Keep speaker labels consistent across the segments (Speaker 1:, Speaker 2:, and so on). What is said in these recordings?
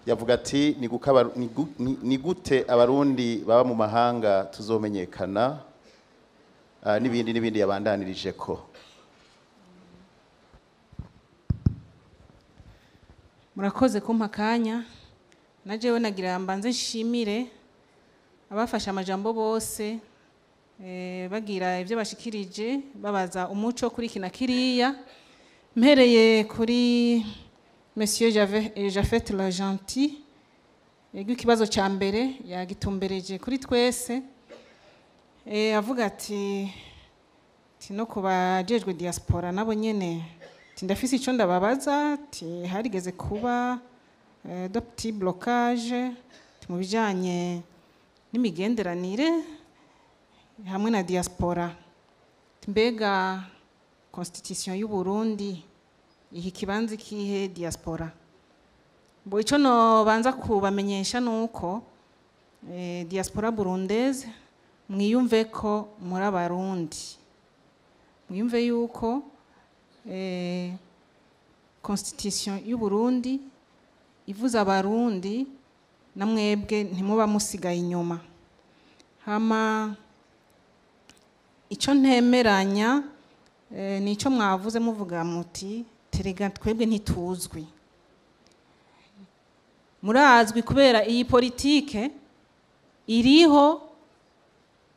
Speaker 1: Yavuga ati ni gute Abarundi baba mu mahanga tuzomenyekana, n'ibindi n'ibindi yabandanirije ko.
Speaker 2: Murakoze kumpa akanya. Na jewe nagira mbanze nshimire abafashe amajambo bose, bagira ibyo bashikirije, babaza umuco kuri kina kiriya. Mpereye kuri Monsieur Jafet Le Gentil, yego, ikibazo ca mbere yagitumbereje kuri twese. Avuga ati no kubajejwe diaspora nabo nyene, ati ndafise ico ndababaza, ati harigeze kuba de petits blocages, ati mu bijanye n'imigenderanire hamwe na diaspora. Ati mbega constitution y'u Burundi iha ikibanza ikihe diaspora? Bo ico nobanza kubamenyesha nuko diaspora burundaise, mwiyumve ko muri Abarundi, mwiyumve yuko constitution y'u Burundi ivuze Abarundi, na mwebwe ntimuba musigaye inyuma. Hama ico ntemeranya nico mwavuze, muvuga muti terega twebwe ntituzwi. Murazwi, kubera iyi politike iriho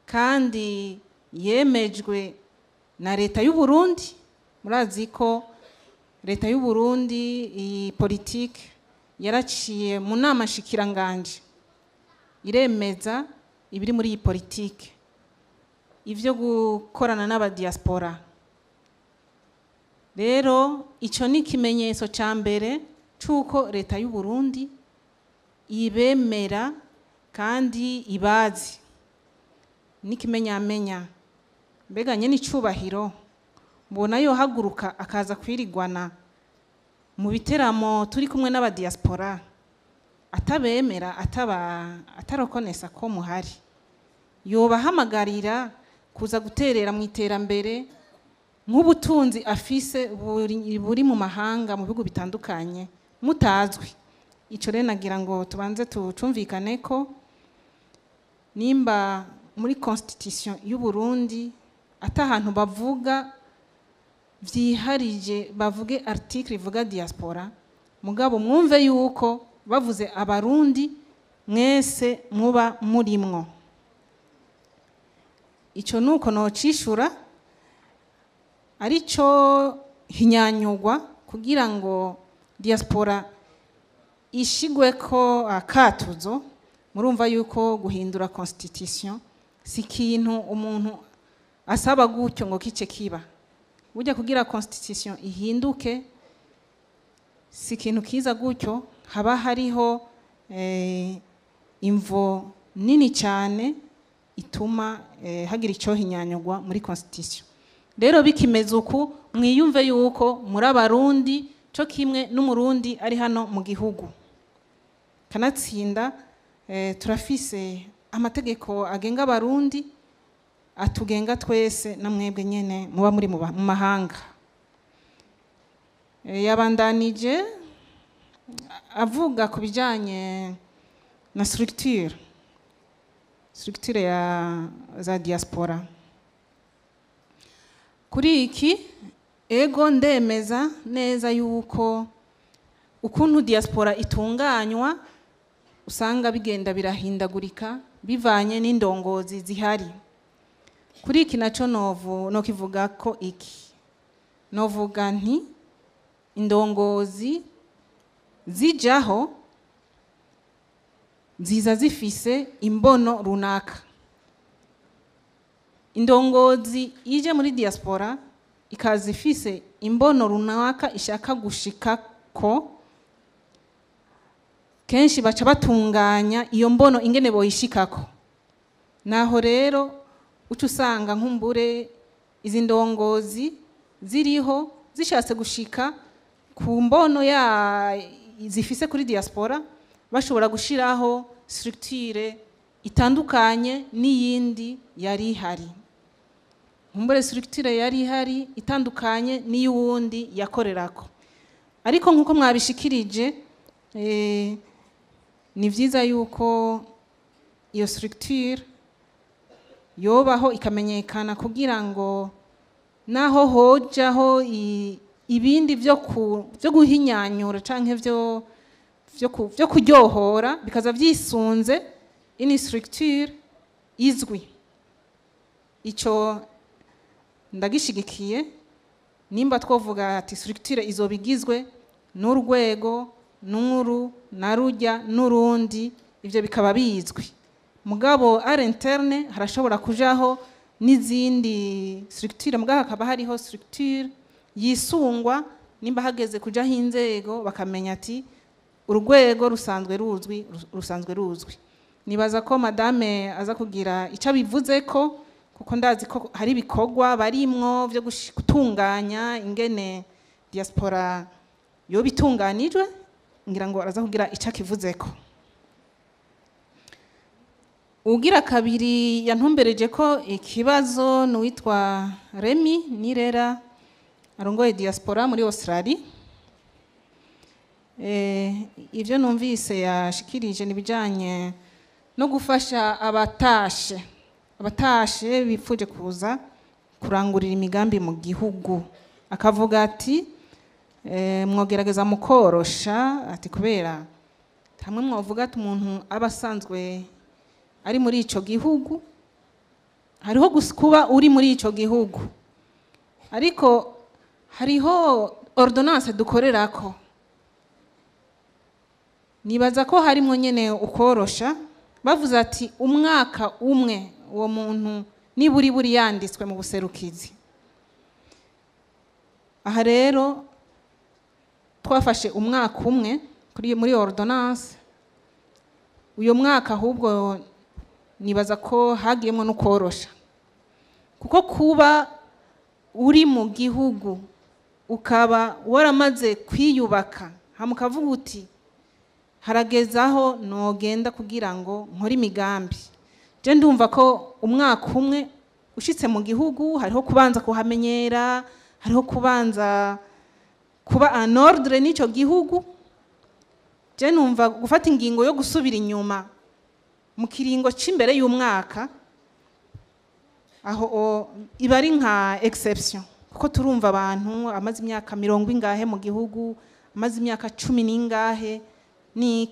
Speaker 2: kandi yemejwe na leta y'u Burundi. Murazi ko leta y'u Burundi iyi politike yaraciye mu nama nshikiranganje, iremeza ibiri muri iyi politike, ivyo gukorana n'abadiaspora. Rero ico ni ikimenyetso ca mbere c'uko leta y'u Burundi ibemera kandi ibazi. N'ikimenyamenya, mbega nyene icubahiro mbona yohaguruka akaza kwirigwana mu biteramo turi kumwe n'abadiaspora atabemera, ataba atarokonesa ko muhari? Yobahamagarira kuza guterera mu iterambere nk'ubutunzi afise buri mu mahanga, mu bihugu bitandukanye, mutazwi? Ico rero nagira ngo tubanze tucumvikane ko nimba muri constitution y'u Burundi ata hantu bavuga vyiharije, bavuge article ivuga diaspora, mugabo mwumve yuko bavuze Abarundi mwese muba murimwo. Ico nuko nocishura, arico hinyanyugwa kugira ngo diaspora ishigweko akatuzo. Murumva yuko guhindura constitution si ikintu umuntu asaba gutyo ngo kice kiba. Burya kugira constitution ihinduke si ikintu kiza gutyo, haba hariho imvo nini cyane ituma hagira icyo hinyanyugwa muri constitution. Rero bikimeze uku, mwiyumve yuko muri Abarundi co kimwe n'Umurundi ari hano mu gihugu. Kanatsinda turafise amategeko agenga Abarundi, atugenga twese, na mwebwe nyene muba muri mu mahanga. Yabandanije avuga ku bijanye na structure ya za diaspora. Kuri iki, ego, ndemeza neza yuko ukuntu diaspora itunganywa usanga bigenda birahindagurika bivanye n'indongozi zihari. Kuri iki naco novu nokivuga ko iki, novuga nti indongozi zijaho ziza zifise imbono runaka. Indongozi ije muri diaspora ikaza ifise imbono runaka ishaka gushika ko, kenshi baca batunganya iyo mbono ingene boyishikako. Naho rero uca usanga nkumbure izi ndongozi ziriho zishatse gushika ku mbono ya zifise kuri diaspora, bashobora gushiraho structure itandukanye n'iyindi yari ihari, nkumbure structure yari ihari itandukanye n'iy'uwundi yakorerako. Ariko nk'uko mwabishikirije, Ni vyiza yuko iyo structure yobaho ikamenyekana, kugira ngo naho hojaho ibindi vyo guhinyanyura canke vyo kuryohora, bikaza vyisunze une structure izwi. Ico ndagishigikiye. Nimba twovuga ati structure izoba igizwe n'urwego n'uru na rujya n'urundi, ivyo bikaba bizwi. Mugabo à l'interne harashobora kujaho n'izindi structure, mugabo hakaba hariho structure yisungwa. Nimba hageze kujaho inzego, bakamenya ati urwego rusanzwe ruzwi, rusanzwe ruzwi. Nibaza ko madame aza kugira icyo abivuze ko, kuko ndazi ko hari ibikorwa barimwo byo gutunganya ingene diaspora yoba itunganijwe. Ngira ngo araza kugira icyo akivuzeko. Ugira kabiri yantumbereje ko ikibazo ni uwitwa Remy Nirera, arongoye diaspora muri Australia. Ibyo numvise yashikirije ni ibijyanye no gufasha abatashe bipfuje kuza kurangurira imigambi mu gihugu. Akavuga ati mwogerageza mukorosha, ati kubera hamwe mwavuga ati umuntu aba asanzwe ari muri ico gihugu. Hariho kuba uri muri ico gihugu, ariko hariho ordonnance dukorerako. Nibaza ko harimo nyene ukorosha. Bavuze ati umwaka umwe, uwo muntu niburi buri yanditswe mu buserukizi. Aha rero twafashe umwaka umwe kuri muri ordonnance. Uyo mwaka ahubwo nibaza ko hagiyemo no korosha, kuko kuba uri mu gihugu ukaba waramaze kwiyubaka, hama ukavuga uti haragezaho nogenda kugira ngo nkore imigambi, je ndumva ko umwaka umwe ushitse mu gihugu hariho kubanza kuhamenyera, hariho kubanza kuba en ordre n'ico gihugu. Je numva gufata ingingo yo gusubira inyuma mu kiringo c'imbere y'umwaka aho iba ari nka exception, kuko turumva abantu amaze imyaka mirongo ingahe mu gihugu, amaze imyaka 10 n'ingahe. Ni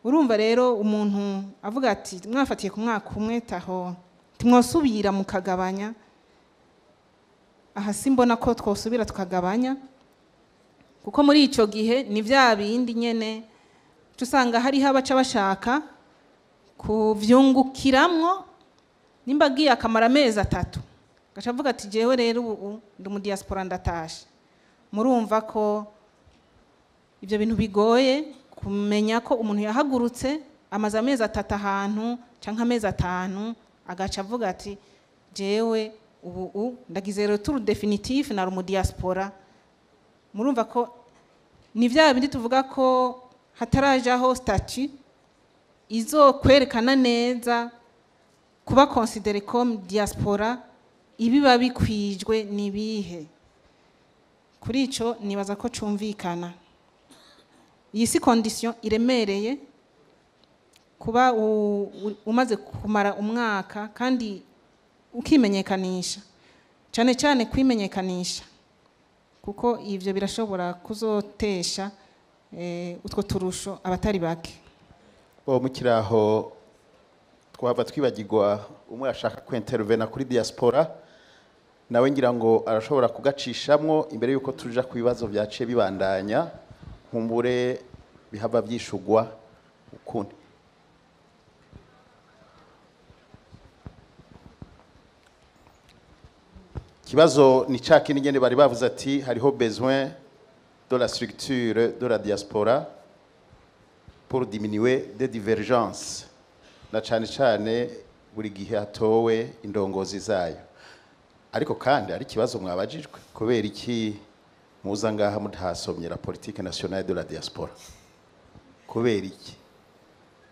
Speaker 2: urumva rero umuntu avuga ati mwafatiye ku mwaka umwe, taho timwosubira mukagabanya. Aha simbona ko twosubira tukagabanya, kuko muri ico gihe ni vya bindi nyene usanga hariho abaca bashaka kuvyungukiramwo. Nimba agiye akamara amezi 3, gaca avuga ati jewe rero ubu ndi mu diaspora, ndatashe. Murumva ko ivyo bintu bigoye kumenya ko umuntu yahagurutse amaze amezi 3 ahantu canke amezi 5, agaca avuga ati jewe ubu ndagize retour définitif, nari mu diaspora. Murumva ko ni vya bindi tuvuga ko hatarajaho statut izokwerekana neza kuba considéré comme diaspora, ibiba bikwijwe nibihe. Kuri ico nibaza ko cumvikana. Iyi si condition iremereye kuba umaze kumara umwaka kandi ukimenyekanisha, cyane cyane kwimenyekanisha, kuko ivyo birashobora kuzotesha utwo turusho abatari bake.
Speaker 1: Bo mukiraho twaba twibagirwa umwe ashaka kwintervena kuri diaspora, nawe ngira ngo arashobora kugacishamwo imbere yuko tuja ku bibazo byaciye bibandanya, nkumbure bihava byishugwa ukundi. Kibazo ni ca kindi nyene bari bavuze ati hariho besoin de la structure de la diaspora pour diminuer des divergences, na cane cane buri gihe hatowe indongozi zayo. Ariko kandi ari kibazo mwabajijwe, kubera iki muza ngaha mutasomye la politique nationale de la diaspora? Kubera iki?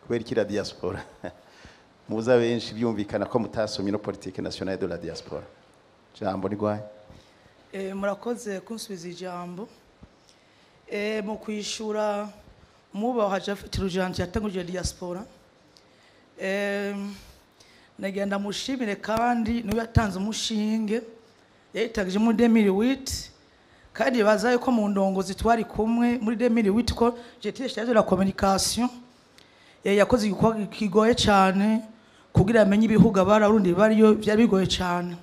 Speaker 1: Kubera iki la diaspora muza benshi byumvikana ko mutasomye no politique nationale de la diaspora? Jambo ni gwaye.
Speaker 3: Murakoze kunsubiza ijambo. Mu kwishura Mwubahwa Japhet Rujanti yatanguje diaspora. Nagenda mushimire kandi niwe yatanze umushinge, yayitangije muri 2008, kandi baza yuko mu ndongozi twari kumwe muri 2008 ko j'étais chargé de la communication. Yakoze igikorwa kigoye cyane kugira amenye ibihugu Abarundi bariyo, byari bigoye cyane.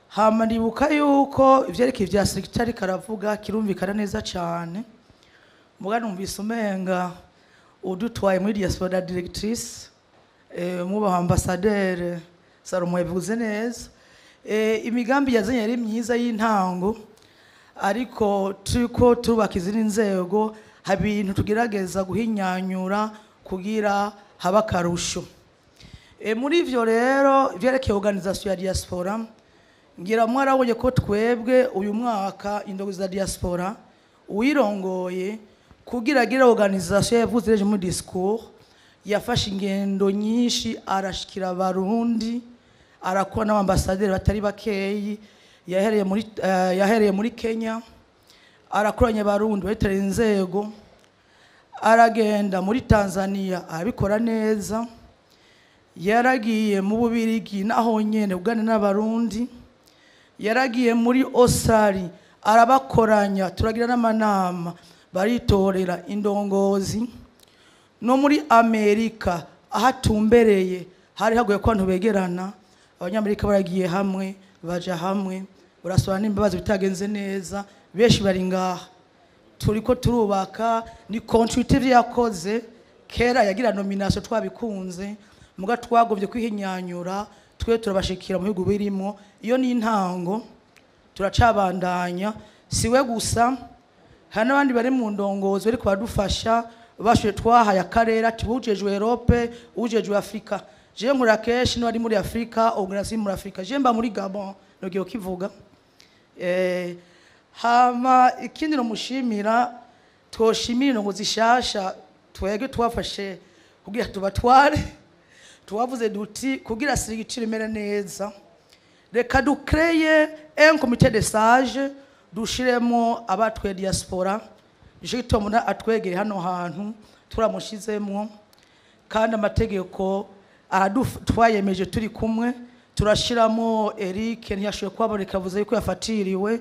Speaker 3: Hama ndibuka yuko ivyerekeye vya secretary karavuga kirumvikana neza cyane, muga numvise umenga udutwaye muri diaspora directrice, mwubaha ambassadeur Salomo yabivuze neza. Imigambi yazanye yari myiza y'intango, ariko turiko turubaka izindi nzego, haba ibintu tugerageza guhinyanyura kugira haba akarusho. Muri ivyo rero vyerekeye organisation ya diaspora, ngira mwarabonye ko twebwe uyu mwaka indongo za diaspora uwirongoye kugira agire organisation yavuze ejo muri discours, yafashe ingendo nyinshi, arashikira Abarundi, arakora n'abambasaderi batari bakeyi. Yahereye muri Kenya, arakoranya Abarundi bayitorera inzego, aragenda muri Tanzania arabikora neza, yaragiye mu Bubirigi naho nyene ugana n'Abarundi, yaragiye muri Australia arabakoranya, turagira n'amanama baritorera indongozi. No muri Amerika ahatumbereye hari hagoye ko abantu begerana, Abanyamerika baragiye hamwe, baja hamwe, barasaba n'imbabazi bitagenze neza, benshi bari ngaha. Turiko turubaka, ni continuité yakoze kera yagira nomination twabikunze, muga twagovye kwihinyanyura, twe turabashikira mu bihugu birimo. Iyo ni intango, turacabandanya. Siwe gusa, hari n'abandi bari mu ndongozi bari kubadufasha, bashoye twahaye akarere ati ujejwe Europe, ujejwe Afrika. Je nkora kenshi n'abari muri Afrika, organisation muri Afrika. Je mba muri Gabon, nogiye kivuga. Hama ikindi nomushimira, twoshimira indongo zishasha twege twafashe kugira tubatware. Twavuze duti kugira structure imere neza, reka dukreye un comité de sage, dushiremo abatwe diaspora. Nico gituma atwegeye hano hantu turamushizemwo, kandi amategeko twayemeje turi kumwe. Turashiramo Eric, ntiyashoboye kuhaboneka, avuze yuko yafatiriwe.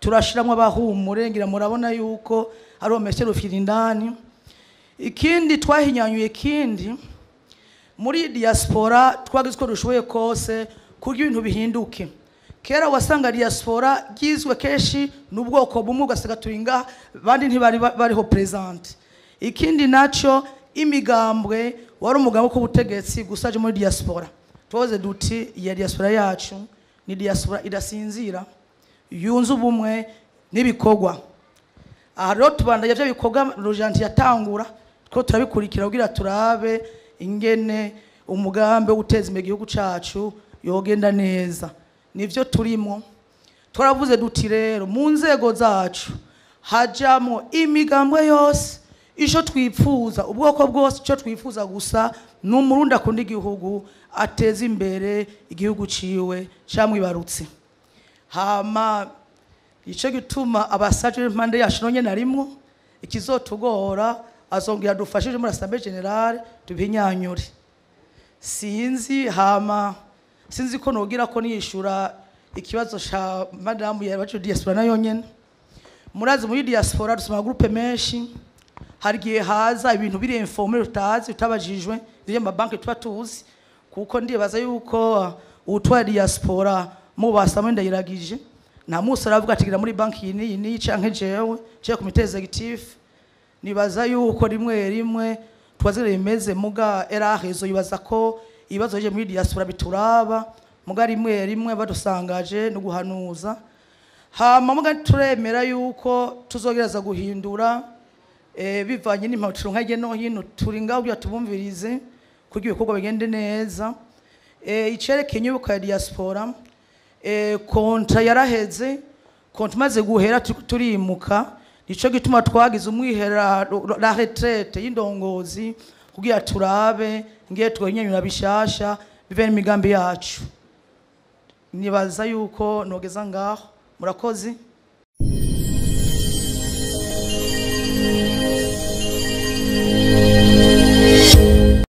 Speaker 3: Turashiramo abahumure, ngira murabona yuko ari uwo Monsieur Rufirindani. Ikindi twahinyanyuye, ikindi muri diaspora twagize uko dushoboye kose kugira ibintu bihinduke. Kera wasanga diaspora ryizwe kenshi n'ubwoko bumwe, ugasanga turi ngaha bandi ntibari bariho present. Ikindi naco, imigambwe wari umugambi w'ubutegetsi gusa aje muri diaspora. Twavuze duti iya diaspora yacu ni diaspora idasinzira, yunze ubumwe n'ibikorwa. Aha rero tubandanya vya bikorwa Rojanti yatangura, two turabikurikira kugira turabe ingene umugambi wo guteza imbere igihugu cacu yogenda neza. Nivyo turimo. Twaravuze duti rero mu nzego zacu hajamwo imigambwe yose, ico twipfuza ubwoko bwose, ico twifuza gusa ni Umurundi akunda igihugu, ateza imbere igihugu ciwe camwibarutse. Hama ico gituma abasaje impande yacu nonye narimwo, ikizotugora azongera dufashije muri Assemblée Générale tubinyanyure. Sinzi, hama sinzi ko nogira ko niyishura ikibazo ca madamu yabacu diaspora nayo nyene. Murazi muri diaspora dusoma groupe menshi, hari gihe haza ibintu biri informel utazi, utabajijwe, ivyo amabanki tuba tuzi, kuko ndibaza yuko utwa diaspora mu basamwe ndayiragije nta musi aravuga ati gira muri banki iyi n'iyi n'iyi canke jewe je comité exécutif. Nibaza yuko rimwe rimwe twazire bimeze, muga erahezo yibaza ko ibibazo bije muri diaspora bituraba, muga rimwe rimwe badusangaje no guhanuza. Hama muga turemera yuko tuzogereza guhindura, bivanye n'impapuro nk'irya no hino, turi ngaho kugira tubumvirize kugira ibikorwa bigende neza. Icerekeye inyubako ya diaspora, kontra yaraheze, kontra imaze guhera turimuka. Nico gituma twagize umwihera la retraite y'indongozi kugira turabe ngiye twenyenyura bishasha bive n'imigambi yacu. Nibaza yuko nogeza ngaho. Murakoze.